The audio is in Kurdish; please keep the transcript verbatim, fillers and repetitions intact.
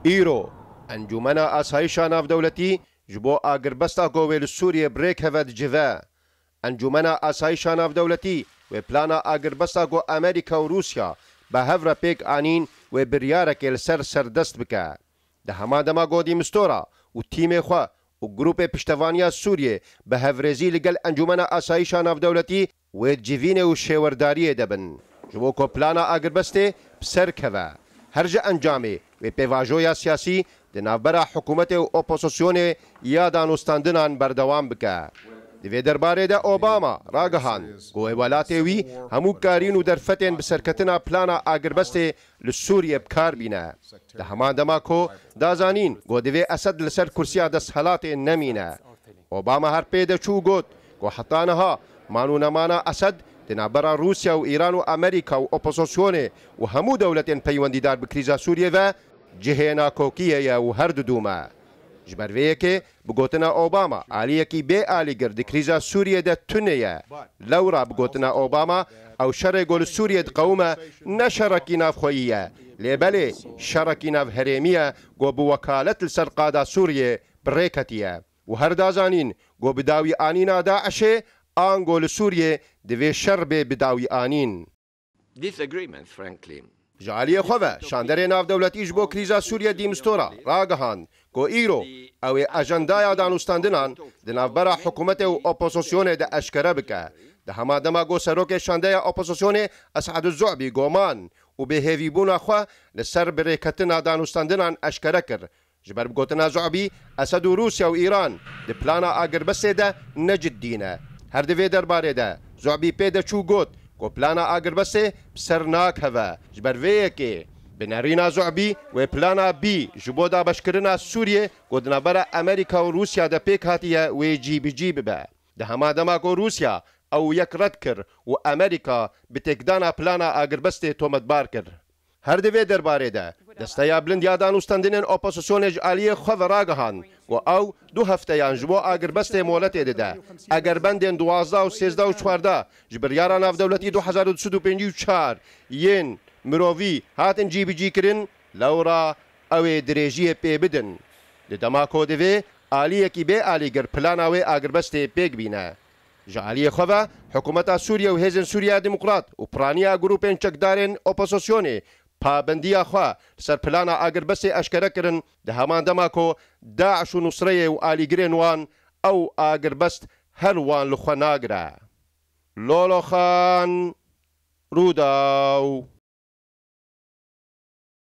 Îro, Encûmena Asayîşa Navdewletî ji bo agirbesta ku wê li Sûriyê bi rê keve dicive. Encûmena Asayîşa Navdewletî wê plana agirbesta ku Amerîka û Rûsya bi hev re pêk anîn wê biryarekê li ser serdest bike. Di heman dema ku De Mistura û tîmê xwe û grûpê piştevaniya Sûriyê bi hevrêzî li gel Encûmena Asayîşa Navdewletî wê di civînê û şêwerdariyê de bin, ji bo ku plana agirbestê bi ser keve. Her ji encamê wê pêvajoya siyasî di navbera hikûmetê û opozisyonê ya danûstandinan berdewam bike. Di vê derbarê de Obama ragihand ku wê welatê wî hemû karîn û derfetên bi serketina plana agirbestê li Sûriyê bi kar bîne. Di heman dema ku da zanîn ku divê Esed li ser kursiya desthilatê nemîne. Obama her pê de çû û got ku heta niha man û nemana Esed di navbera Rûsya û Îran û Amerîka û opozisyonê û hemû dewletên peywendîdar bi krîza Sûriyê ve cihê nakokiyê ye û her didû me. Ji ber vê yekê, bi gotina Obama, aliyekî bê alîgir di krîza Sûriyê de tune ye. Lewra bi gotina Obama, ew şerê ku li Sûriyê diqewime ne şerekî navxweyî ye, lê belê şerekî navherêmî ye ku bi wekalet li ser qada Sûriyê bi rê ketiye. Û her da zanîn ku bi dawî anîna DAIŞê ango li Sûriyê divê şer bê bi dawî anîn. Disagreement, frankly. Ji aliyê xwe ve, şanderê navdewletî ji bo krîza Sûriyê De Mistura ragihand ku îro ew ê ajandaya danûstandinan di navbera hikûmetê û opozisyonê de eşkere bike. Di hema dema ku serokê şandeya opozisyonê Esad Zu'bî goman û bêhêvîbûna xwe li ser birêketina danûstandinan eşkere kir, ji ber bi gotina Zu'bî, Esed û Rûsya û Îran di plana agirbestê de ne ciddî ne. Her di vê derbarê de Zu'bî pê de çû got ku plana agirbestê bi ser nakeve. Ji ber vê yekê, bi nerîna Zu'bî wê plana bî ji bo dabeşkirina Sûriyê ku di navbera Amerîka û Rûsya de pêk hatiye wê cîbicî bibe. Di hema dema ku Rûsya ew yek red kir û Amerîka bi têkdana plana agirbestê tometbar kir. Her di vê derbarê de, Desteya Bilind ya Danûstendinên Opozisyonê ji aliyê xwe ve ragihand ku ew du hefteyan ji bo agirbestê moletê dide. Eger bendên duwazdeh û sêzdeh û çardeh ji biryara navdewletî du hezar û du sed û pêncî û çar yên mirovî hatin cîbicî kirin, lewra ew ê dirêjiyê pê bidin. Di dema ku divê aliyekî bê alîgir plana wê agirbestê pêk bîne. Ji aliyê xwe ve, hikûmeta Sûriye û Hêzên Sûriya Demokrat û piraniya grûpên çekdarên opozisyonê pabendiya xwe li ser plana agirbestê eşkere kirin, di heman dema ku DAIŞ û Nusreyê û alîgirên wan ew agirbest her wan li xwe nagire. Lolo Xan, Rûdaw.